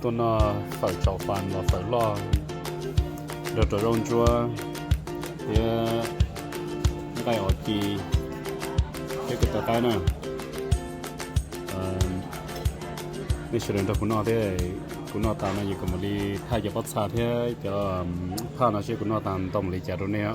Tuaj noj fawm tsau fas los fawm loj, rau rau zaub ntsuab thiab nqaij os ci thiab kuv tau qaib na. Nej sawv daws nrog kuv noj thiab. Kuv noj tas no ces kuv mam li thaij cov pob txha thiab cov phaj no seb kuv noj tas ntau mam li cas rau nej.